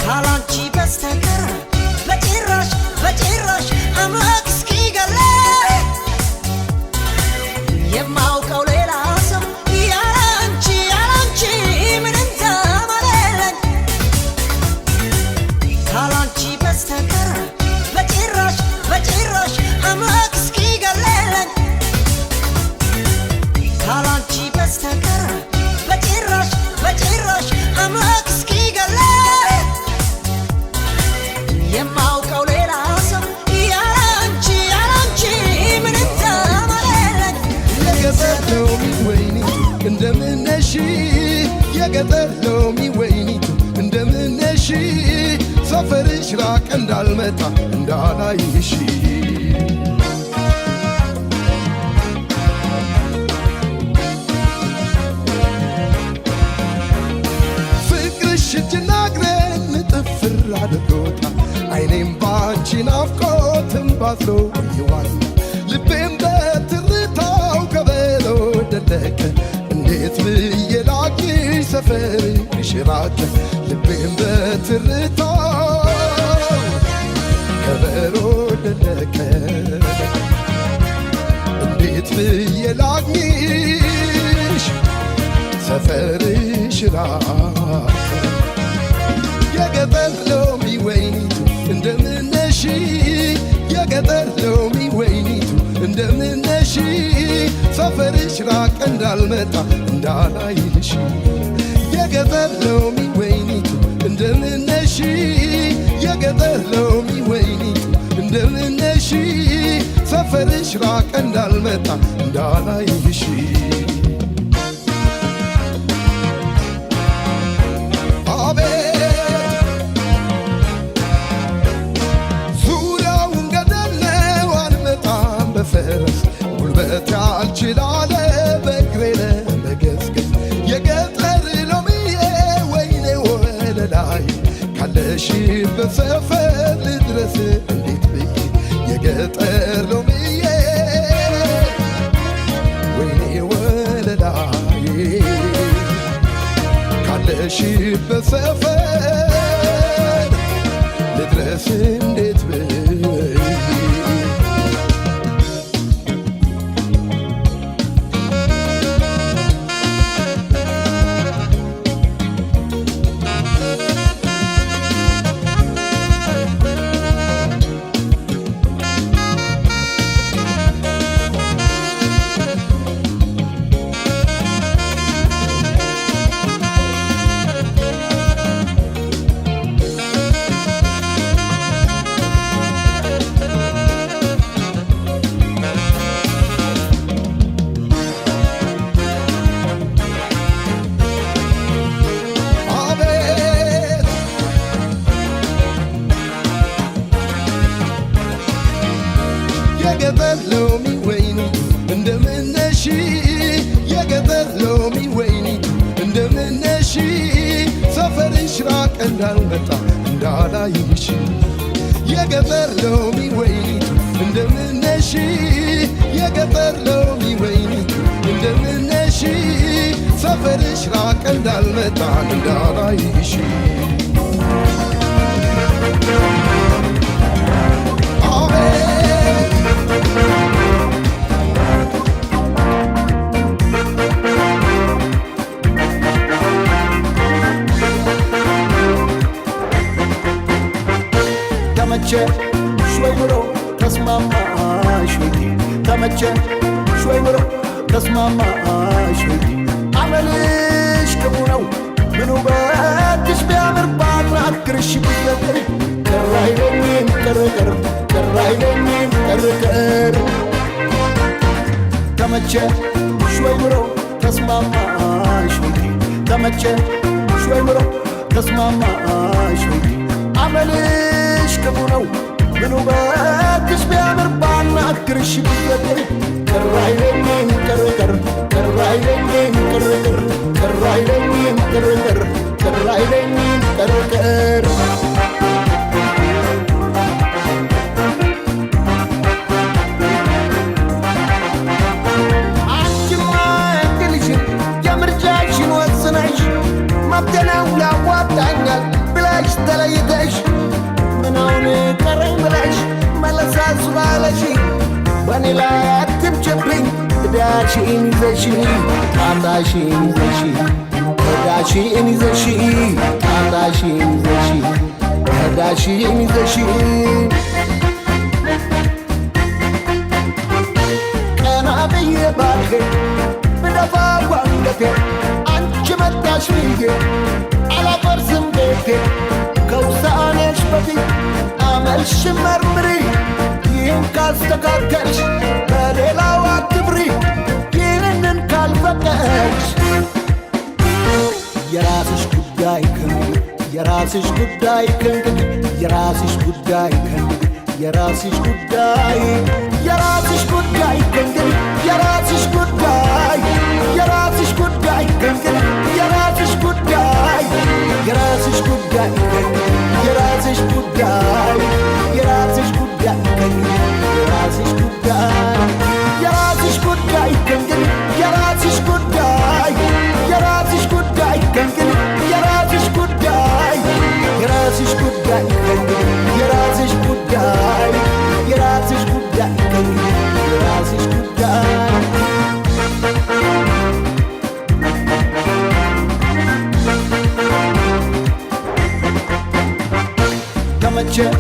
ካላንቺ በስተቀር በጭራሽ የገጠር ሎሚ ወይኒቱ እንደምነሽ ሰፈርሽ ራቀ እንዳልመጣ እንዳላይሽ ፍቅርሽ እጅና እግሬን ጥፍር አድርጎታል አይኔም ባንቺ ናፍቆት እምባ አዝሎ ይዋል ልቤም በትርታው ከበሮ ደለቀ እንዴት ብዬ ላግኝሽ ሰፈርሽ ራቀ ልቤም በትርታው ከበሮ ደለቀ እንዴት ብዬ ላግኝሽ ሰፈርሽ ራቀ የገጠር ሎሚ ወይኒቱ እንደምነሽ የገጠር ሎሚ ወይኒቱ እንደምነሽ ሰፈርሽ ራቀ እንዳልመጣ እንዳላይሽ የገጠር ሎሚ ወይኒቱ እንደምነሽ የገጠር ሎሚ ወይኒቱ እንደምነሽ ሰፈርሽ ራቀ እንዳልመጣ እንዳላይሽ አቤት ዙሪያውን ገደል ነው አልመጣም በፈረስ ጉልበት ያልችላለ በእግሬ ለመገስገስ የገጠር ሎሚዬ ወይኔ ወለላይ ካለሽበት ሰፈር ልድረስ እንዴት ብዬ የገጠር ሎሚዬ ወይኔ ወለላይ ካለሽበት ሰፈር ልድረስ እንዴት ብዬ አቤት የገጠር ሎሚ ወይኒቱ እንደምነሽ የገጠር ሎሚ ወይኒቱ እንደምነሽ ሰፈርሽ ራቀ እንዳልመጣ እንዳላይሽ የገጠር ሎሚ ወይኒቱ እንደምነሽ የገጠር ሎሚ ወይኒቱ እንደምነሽ ሰፈርሽ ራቀ እንዳልመጣ እንዳላይሽ አቤት ተመቸሽ ወይ ኑሮ ተስማማሽ ወይ ተመቸሽ ወይ ኑሮ ተስማማሽ ወይ አመልሽ ክፉ ነው ምን ውበትሽ ቢያምር ባናግርሽ ቢፈቅር ቅር አይለኝም ቅር ቅር ቅር አይለኝም ቅር ቅር ተመቸሽ ወይ ኑሮ ተስማማሽ ወይ ተመቸሽ ወይ ኑሮ ተስማማሽ ወይ አመልሽ ክፉ ነው ምን ውበትሽ ቢያምር ባናግርሽ ቢፈቅር ቅር አይለኝም ቅር ቅር ቅር አይለኝም ቅር ቅር ቅር አይለኝም ቅር ቅር ቅር አይለኝም ቅር ቅር አንቺማ እድልሽን የምርጫሽን ወስነሽ መብቴ ነው ያዋጣኛል ብለሽ ተለይተሽ ምናውን ቀረኝ ብለሽ መለሳሱ ባለሽ በእኔ ላይ አትምጭብኝ ዕዳሽን ይዘሽ ጣጣሽን ይዘሽ ዕዳሽን ይዘሽ ጣጣሽን ይዘሽ ዕዳሽን ይዘሽ ቀና ብዬ ባልሄድ ብደፋ አንገቴ አንቺ መጣሽ ብዬ አላፈርስም ቤቴ ከውሳኔሽ በፊት አመልሽን መርምሪ ይህን ካስተካከልሽ በሌላው አትፍሪ ይህንን ካልፈቀድሽ የራስሽ ጉዳይ ከእንግዲህ፣ የራስሽ ጉዳይ ከእንግዲህ፣ የራስሽ ጉዳይ ከእንግዲህ፣ የራስሽ ጉዳይ፣ የራስሽ ጉዳይ ከእንግዲህ፣ የራስሽ ጉዳይ፣ የራስሽ ጉዳይ ከእንግዲህ፣ የራስሽ ጉዳይ፣ የራስሽ ጉዳይ ከእንግዲህ፣ የራስሽ ጉዳይ፣ የራስሽ ጉዳይ ከእንግዲህ፣ የራስሽ ጉዳይ፣ የራስሽ ጉዳይ ከእንግዲህ፣ የራስሽ ጉዳይ፣ የራስሽ ጉዳይ ከእንግዲህ፣ የራስሽ ጉዳይ፣ የራስሽ ጉዳይ ከእንግዲህ፣ የራስሽ ጉዳይ፣ የራስሽ ጉዳይ ከእንግዲህ፣ የራስሽ ጉዳይ። ተመቸሽ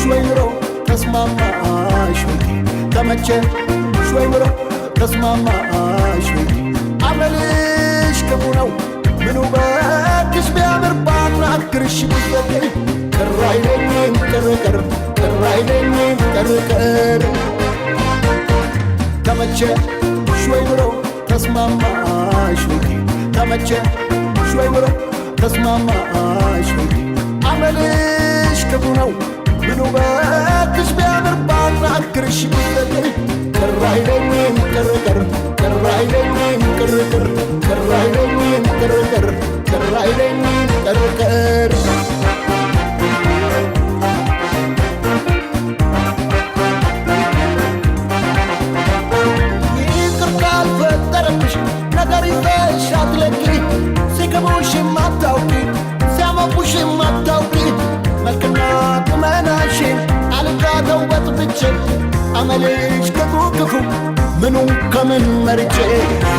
ወይ ኑሮ? ተስማማሽ ወይ? ተመቸሽ ወይ ኑሮ? ተስማማሽ ወይ? አመልሽ ክፉ ነው፣ ምኑ በትሽ ቢያምር ባናግርሽ ብዘገይ ቅር አይለኝም ቅር ቅር፣ ቅር አይለኝም ቅር ቅር። ተመቸሽ ወይ ኑሮ? ተስማማሽ ወይ? ተመቸሽ ወይ ኑሮ? ተስማማሽ ወይ? አመልሽ ክፉ ነው፣ ምኑ በትሽ ቢያምር ባናግርሽ ብዘገይ ቅር አይለኝም ቅር ቅር፣ ቅር አይለኝም ቅር ቅር፣ ቅር አይለኝም ቅር ቅር፣ ቅር አይለኝም ቅር ቅር። ይቅር ካልፈጠረብሽ ነገር ይዘሽ አትለቂ፣ ሲክቡሽ አታውቂ፣ ሲያመቡሽ አታውቂ። መልክና ቁመናሽን አልጋተው በጥብቼ፣ አመልሽ ክፉ ክፉ፣ ምኑን ከምን መርጬ፣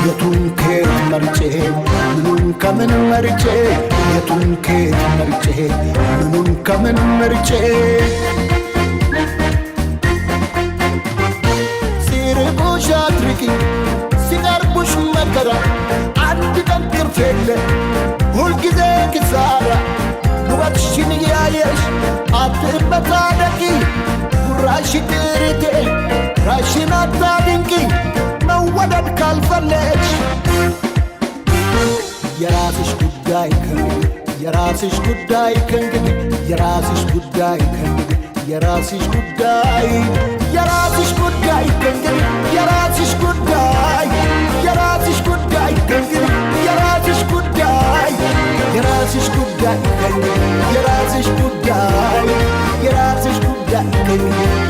የቱን ከየት መርጬ፣ ምኑን ከምን መርጬ፣ የቱን ከየት መርጬ፣ ምኑን ከምን መርጬ። ሲርቁሽ አትርቂ፣ ሲቀርቡሽ መከራ፣ አንድ ቀን ትርፍ የለ፣ ሁልጊዜ ኪሳራ። ውበትሽን እያየሽ አትመጻደቂ፣ ጉራሽ ቅርቴ ራሽን አታድንቂ መወደድ ካልፈለግሽ። የራስሽ ጉዳይ ከእንግዲህ፣ የራስሽ ጉዳይ ከእንግዲህ፣ የራስሽ ጉዳይ ከእንግዲህ፣ የራስሽ ጉዳይ፣ የራስሽ ጉዳይ ከእንግዲህ፣ የራስሽ ጉዳይ፣ የራስሽ ጉዳይ ከእንግዲህ፣ የራስሽ ጉዳይ፣ የራስሽ ጉዳይ ከእንግዲህ፣ የራስሽ ጉዳይ፣ የራስሽ ጉዳይ ከእንግዲህ፣